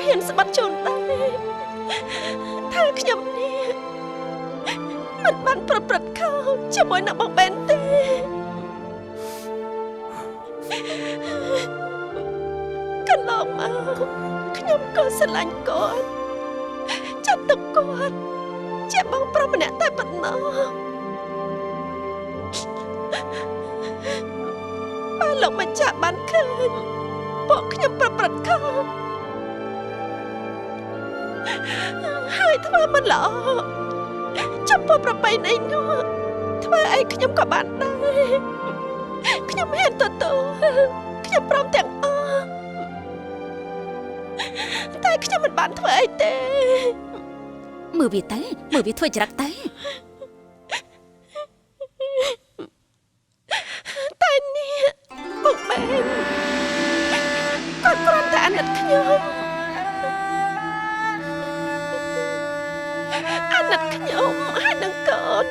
ហ៊ានស្បត់ជូនដែរថាខ្ញុំនេះមិនបានប្រព្រឹត្តខុសជាមួយនឹងបងបែនទេកន្លងមកខ្ញុំក៏ស្រឡាញ់គាត់ចាត់ទុកគាត់ជាបងប្រុសម្នាក់តែប៉ុណ្ណោះបើលោកម្ចាស់បានឃើញពួកខ្ញុំប្រព្រឹត្តខុសហើយធ្វើមិនល្អចំពោះប្រពៃណីនោះធ្វើអីខ្ញុំក៏បានដែរខ្ញុំហ៊ានទទួលខ្ញុំព្រមទាំងអស់តែខ្ញុំមិនបានធ្វើអីទេមើលវាទៅមើលវាធ្វើចរិតទៅតែនេះបងបែនគាត់គ្រាន់តែអាណិតខ្ញុំអាណិតខ្ញុំហើយនឹងកូន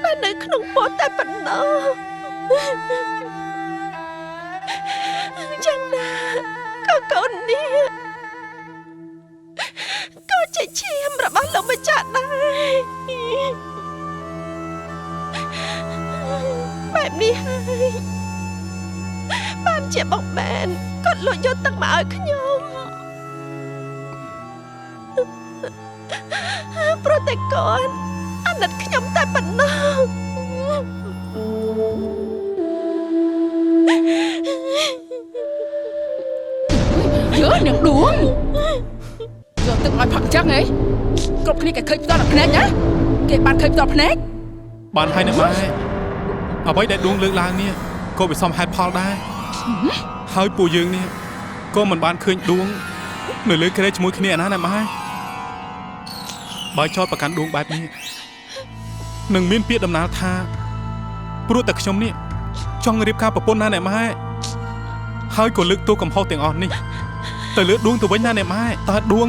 ដែលនៅក្នុងពោះតែប៉ុណ្ណោះយ៉ាងណាក៏កូននេះក៏ជាឈាមរបស់លោកម្ចាស់ដែរបែបនេះហើយបានជាបងបែនគាត់លួចយកទឹកមកឲ្យខ្ញុំព្រោះតែគាត់អាណិតខ្ញុំតែប៉ុណ្ណោះយើនាងដួងយកទឹកឲ្យផឹកចឹងហីគ្រប់គ្នាគេឃើញផ្ទាល់ភ្នែកណាគេបានឃើញផ្ទាល់ភ្នែកបានហើយណាម៉ែអ្វីដែលដួងលើកឡើងនេះក៏វាសមហេតុផលដែរហើយពួកយើងនេះក៏មិនបានឃើញដួងនៅលើគ្រែជាមួយគ្នាណាណាម៉ែបើចោតប្រកាន់ដួងបែបនេះនឹងមានពាក្យដំណាលថាព្រោះតែខ្ញុំនេះចង់រៀបការប្រពន្ធណាអ្នកម៉ែហើយក៏លើកទោសកំហុសទាំងអស់នេះទៅលើដួងទៅវិញណាអ្នកម៉ែតើដួង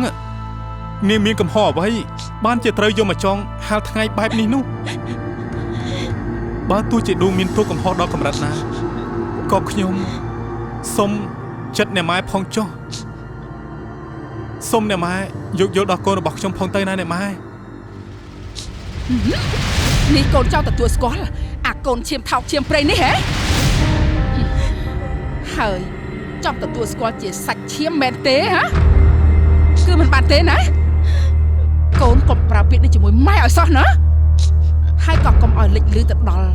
នាងមានកំហុសអ្វីបានជាត្រូវយកមកចងហាលថ្ងៃបែបនេះនោះបើទោះជាដួងមានទោសកំហុសដល់កម្រិតណាក៏ខ្ញុំសូមចិត្តអ្នកម៉ែផងចុះសូមអ្នកម៉ែយោគយល់ដល់កូនរបស់ខ្ញុំផងទៅណាអ្នកម៉ែនេះកូនចង់ទទួលស្គាល់អាកូនឈាមថោកឈាមព្រៃនេះហ៎ហើយចង់ទទួលស្គាល់ជាសាច់ឈាមមែនទេហ៎គឺមិនបានទេណាកូនកុំប្រើពាក្យនេះជាមួយម៉ែឲ្យសោះណាហើយក៏កុំឲ្យលេចលឺទៅដល់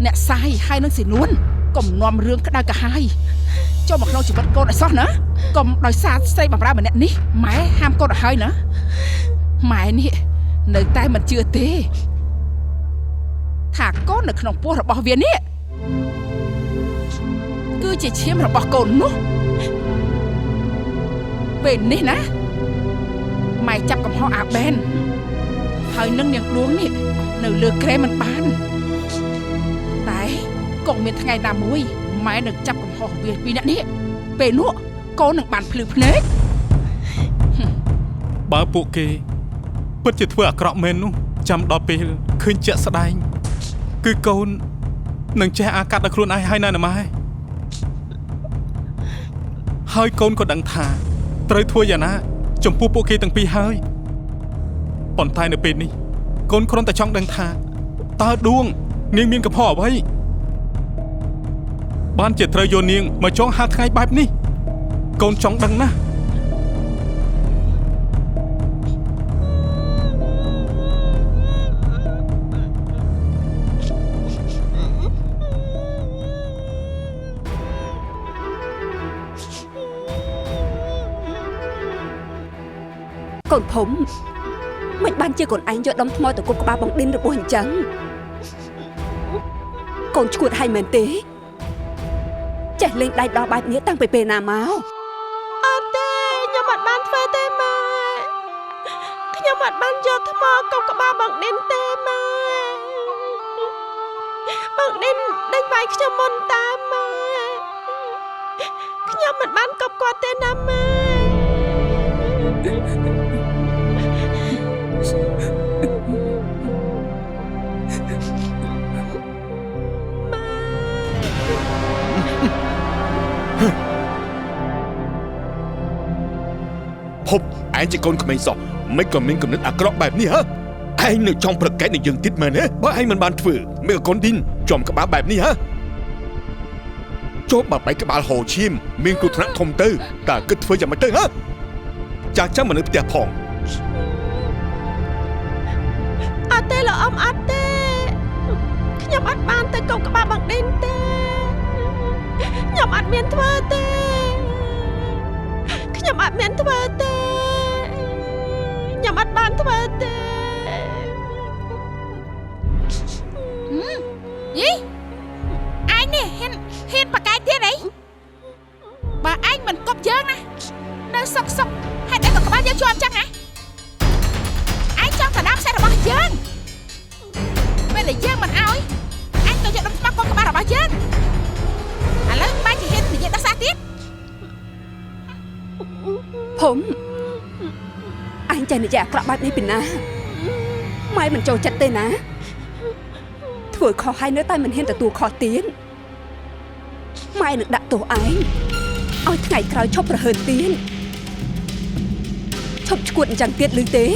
អ្នកសាយហើយនឹងស៊ីនួនកុំនាំរឿងក្តៅក្រហាយចូលមកក្នុងជីវិតកូនឲ្យសោះណាកុំដោយសារស្រីបំរើម្នាក់នេះម៉ែហាមកូនឲ្យហើយណាម៉ែនេះនៅតែមិនជឿទេថាកូននៅក្នុងពោះរបស់វានេះគឺជាឈាមរបស់កូននោះពេលនេះណាម៉ែចាប់កំហុសអាបែនហើយនឹងនាងដួងនេះនៅលើគ្រែមិនបានតែកុំមានថ្ងៃណាមួយម៉ែនឹងចាប់កំហុសវាពីអ្នកនេះពេលនោះកូននឹងបានភ្លឺភ្នែកបើពួកគេពិតជាធ្វើអាក្រក់មែននោះចាំដល់ពេលឃើញជាក់ស្ដែងគឺកូននឹងចេះអាកាត់ដល់ខ្លួនឯងហើយណាម៉ែហើយកូនក៏ដឹងថាត្រូវធ្វើយ៉ាងណាចំពោះពួកគេទាំងពីរហើយប៉ុន្តែនៅពេលនេះកូនគ្រាន់តែចង់ដឹងថាតើដួងនាងមានកំហុសអ្វីបានជាត្រូវយកនាងមកចងហាលថ្ងៃបែបនេះកូនចង់ដឹងណាស់ កូនភូមិមិនបានជាកូនឯងយកដុំថ្មទៅគប់ក្បាលបងឌិនរបួសអញ្ចឹងកូនឈួតហើយមែនទេចេះលេងដៃដល់បែបនេះតាំងពីពេលណាមកអត់ទេខ្ញុំអត់បានធ្វើទេម៉ែខ្ញុំអត់បានយកថ្មគប់ក្បាលបងឌិនទេម៉ែបងឌិនដេញវាយខ្ញុំមុនតាមម៉ែខ្ញុំមិនបានគប់គាត់ទេណាម៉ែ ភពឯងជាកូនក្មេងសោះមិនក៏មានគំនិតអាក្រក់បែបនេះហ៎ឯងនៅចង់ប្រកែកនឹងយើងទៀតមែនទេបើឯងមិនបានធ្វើមានកូនឌីនចំក្បាលបែបនេះហ៎ចូលបើបែកក្បាលហូរឈាមមានគ្រោះថ្នាក់ធំទៅតើគិតធ្វើយ៉ាងម៉េចទៅហ៎ចាស់ចាំមកនៅផ្ទះផងអត់ទេលោកអ៊ំអត់ទេខ្ញុំអត់បានទៅកុំក្បាលបងឌីនទេខ្ញុំអត់មានធ្វើទេខ្ញុំអត់មានធ្វើទេខ្ញុំអត់បានធ្វើទេយីឯងនេះហ៊ានប្រកែកទៀតអីបើឯងមិនគប់យើងណានៅសុកសុកហេតុអីក៏ក្បាលយើងជាប់ចឹងហ៎ឯងចង់ដណ្ដើមខ្សែរបស់យើងពេលដែលយើងមិនអោយឯងក៏យកដុំថ្មកុំក្បាលរបស់យើងឥឡូវបែរជាហ៊ាននិយាយដោះសារទៀតភូមិឯងចេះនិយាយអាក្រក់បែបនេះពីណាម៉ែមិនចូលចិត្តទេណាធ្វើខុសហើយនៅតែមិនហ៊ានទទួលខុសទៀតម៉ែនឹងដាក់ទោសឯងឲ្យថ្ងៃក្រោយឈប់ប្រហើនទៀតឈប់ឈួតអញ្ចឹងទៀតឬទេ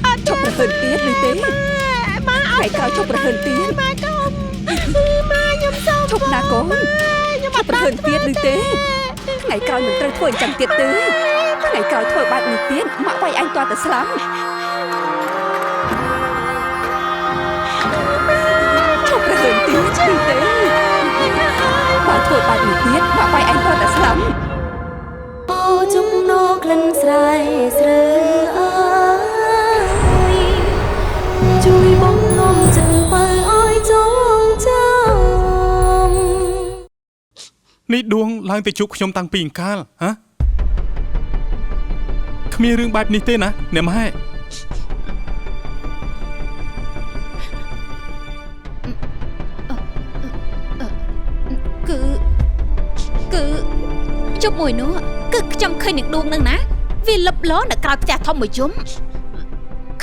អត់ឈប់ប្រហើនទៀតឬទេម៉ែថ្ងៃក្រោយឈប់ប្រហើនទៀតម៉ែកុំម៉ែខ្ញុំសូមឈប់ណាកូនខ្ញុំអត់ប្រហើនទៀតឬទេថ្ងៃក្រោយមិនត្រូវធ្វើអញ្ចឹងទៀតទេថ្ងៃក្រោយធ្វើបែបនេះទៀតម៉ាក់វាយឯងទាល់តែស្លាប់ឈប់ប្រហើនទៀតឬទេបើធ្វើបែបនេះទៀតម៉ាក់វាយឯងទាល់តែស្លាប់អូចំណោក្លិនស្រែស្រើអើយជួយបងងំចិនបើឲ្យចងចាំនេះដួងឡើងទៅជួបខ្ញុំតាំងពីអង្កាលហ៎គ្មានរឿងបែបនេះទេណាអ្នកម៉ែគឺជប់មួយនោះគឺខ្ញុំឃើញនឹងដួងនឹងណាវាលឹបលនៅក្រោយផ្ទះធំមួយយំ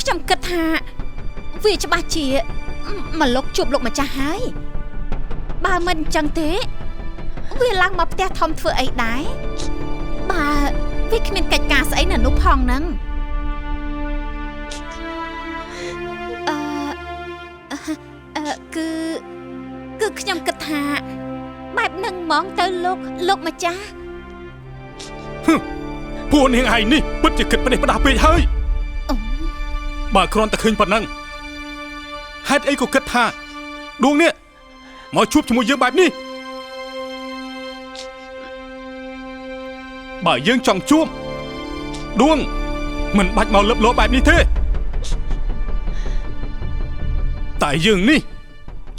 ខ្ញុំគិតថាវាច្បាស់ជាមកលុកជួបលោកម្ចាស់ហើយបើមិនអញ្ចឹងទេវាឡើងមកផ្ទះធំធ្វើអីដែរបើវាគ្មានកិច្ចការស្អីនៅនោះផងហ្នឹងគឺខ្ញុំគិតថាបែបនឹងហ្មងទៅលោកម្ចាស់ពួកនាងឯងនេះពិតជាគិតផ្ដេសផ្ដាស់ពេកហើយបើគ្រាន់តែឃើញប៉ុណ្ណឹងហេតុអីក៏គិតថាដួងនេះមកជួបជាមួយយើងបែបនេះបើយើងចង់ជួបដួងមិនបាច់មកលឹបលបែបនេះទេតែយើងនេះ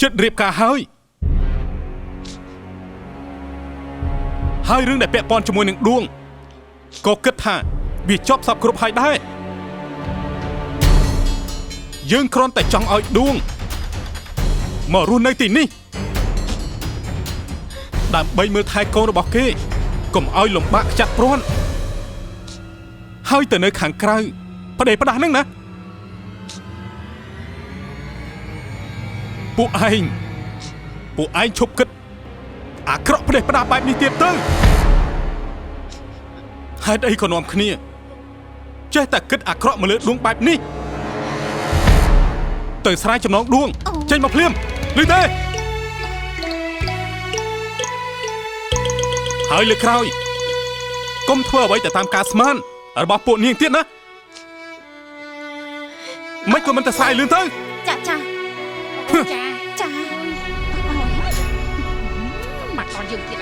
ចិត្តរៀបការហើយហើយរឿងដែលពាក់ព័ន្ធជាមួយនឹងដួងក៏គិតថាវាចប់សពគ្រប់ហើយដែរយើងគ្រាន់តែចង់ឲ្យដួងមករស់នៅទីនេះដើម្បីមើលថែកូនរបស់គេកុំឲ្យលំបាកចាក់ព្រាន់ហើយទៅនៅខាងក្រៅប្តេផ្ដាស់ហ្នឹងណាពួកឯងឈប់គិតអាក្រក់ប្តេផ្ដាស់បែបនេះទៀតទៅហេតុអីក៏នាំគ្នាចេះតែគិតអាក្រក់មកលើដួងបែបនេះទៅស្រាយចំណងដួងចេញមកភ្លាមឬទេហើយលើក្រោយកុំធ្វើអ្វីតែតាមការស្មានរបស់ពួកនាងទៀតណាមិនក៏មិនទៅស្រាយលឿនទៅចាចាចាចាមកតយើងទៀត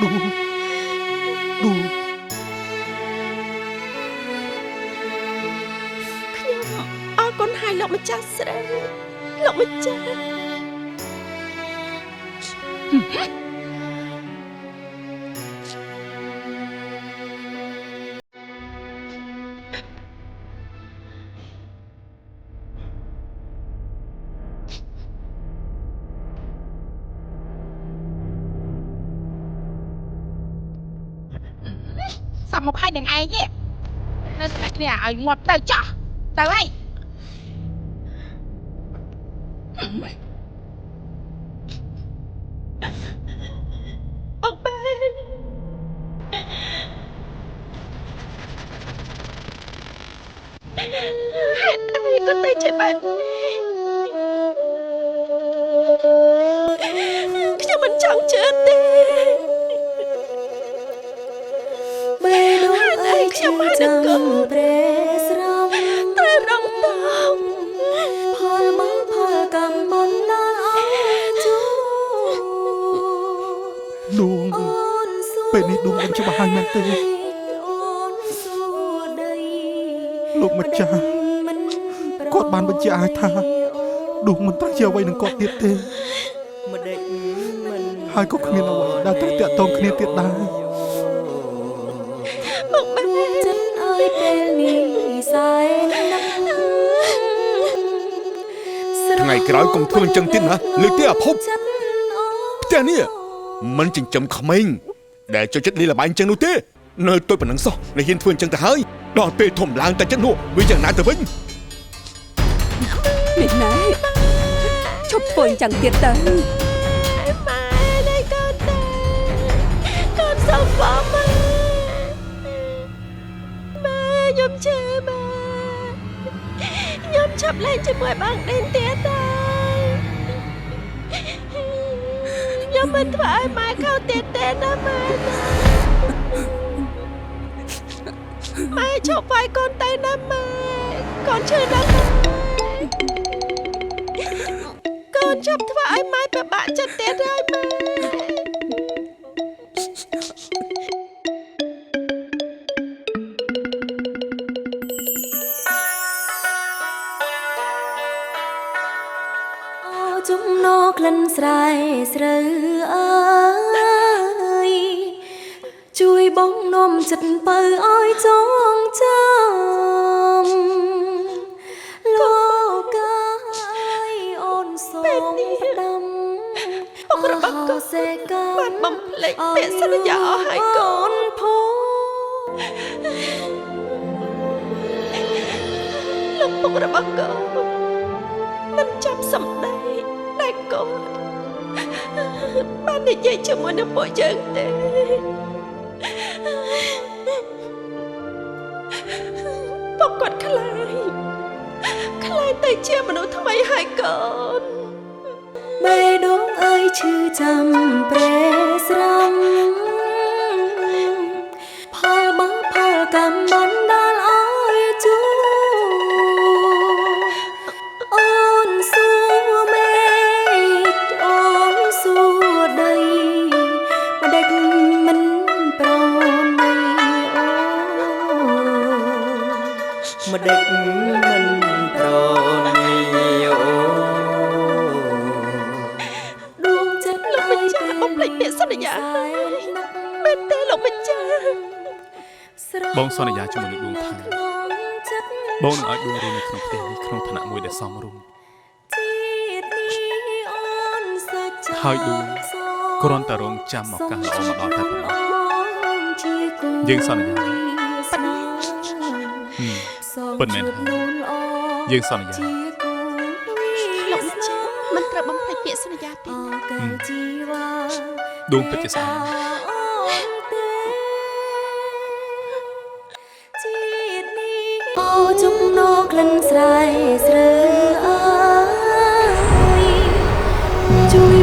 ឌូឌូខ្ញុំអរគុណហើយលោកម្ចាស់ស្រីលោកម្ចាស់ សាប់មកឲ្យនឹងឯងនេះនៅស្នាក់គ្នាឲ្យងាប់ទៅចោះទៅហើយ ក៏ទៅជាបែបនេះខ្ញុំមិនចង់ជឿទេ បេះដូងអើយ ខ្ញុំហើយនឹងកូន ព្រះស្រំ ត្រូវរងតោ ផលមកផលកម្មបណ្ដាលឲ្យជួ ដួង អូនសួរ ពេលនេះដួងដឹងច្បាស់ហើយមែនទេ អូនសួរដី លោកម្ចាស់ មិន គាត់បានបញ្ជាក់ឲ្យថា ដួងមិនត្រូវជាអ្វីនឹងគាត់ទៀតទេហើយក៏គ្មានអ្វីដែលត្រូវតាក់ទងគ្នាទៀតដែរ មកបែ ដួងចិត្តអើយពេលនេះសែនណាស់ ថ្ងៃក្រោយកុំធ្វើអញ្ចឹងទៀតណាលើកទេអាភព ចិត្តអូន ផ្ទះនេះមិនចិញ្ចឹមក្មេងដែលចូលចិត្តលេងល្បែងអញ្ចឹងនោះទេនៅតូចប៉ុណ្ណឹងសោះនៅហ៊ានធ្វើអញ្ចឹងទៅហើយដល់ពេលធំឡើងតែចិត្តនោះវាយ៉ាងណាទៅវិញ មីណែឈប់ធ្វើអញ្ចឹងទៀតទៅ ម៉ែនេះកូនទេកូនសុំបងម៉ែម៉ែខ្ញុំជឿម៉ែខ្ញុំឈប់លេងជាមួយបងដេនទៀតហើយខ្ញុំមិនធ្វើឲ្យម៉ែខោទៀតទេណាម៉ែណាម៉ែឈប់វាយកូនទៅណាម៉ែកូនឈឺណាស់ម៉ែកូនឈប់ធ្វើឲ្យម៉ែពិបាកចិត្តទៀតហើយម៉ែ អូចំណោក្លិនស្រែស្រូវអើយជួយបងនាំចិត្តបើឲ្យចងចាំលោកកាយអូនសូមផ្ដាំ ពុករបស់កូន សេកម្ម បានបំភ្លេចពាក្យសន្យាអស់ហើយកូន ផង លោកពុករបស់កូនមិនចាំសម្ដីដែលកូនបាននិយាយជាមួយនឹងពួកយើងទេពុកគាត់ខ្លាយខ្លាយទៅជាមនុស្សថ្មីហើយកូន បេះដូងអើយឈឺចាំព្រះស្រំផលបាបផលកម្មបណ្ដាលឲ្យជួអូនសួរមេឃអូនសួរដីម្ដេចមិនប្រណីអូ ម្ដេចមិនប្រណីអូ ដួងចិត្ត លោកម្ចាស់បំភ្លេចពាក្យសន្យាហើយមែនទេលោកម្ចាស់ បងសន្យាជាមួយនឹងដួងថាបងនឹងឲ្យដួងរស់នៅក្នុងផ្ទះនេះក្នុងឋានៈមួយដែលសមរម្យហើយដួងគ្រាន់តែរងចាំឱកាសល្អមកដល់តែប៉ុណ្ណោះយើងសន្យា ពិតមែនហើយយើងសន្យា លោកម្ចាស់មិនត្រូវបំភ្លេចពាក្យសន្យាទេណា ដួងពិតជាស្អាតណាស់ អូចំណោក្លិនស្រែស្រូវអើយជួយ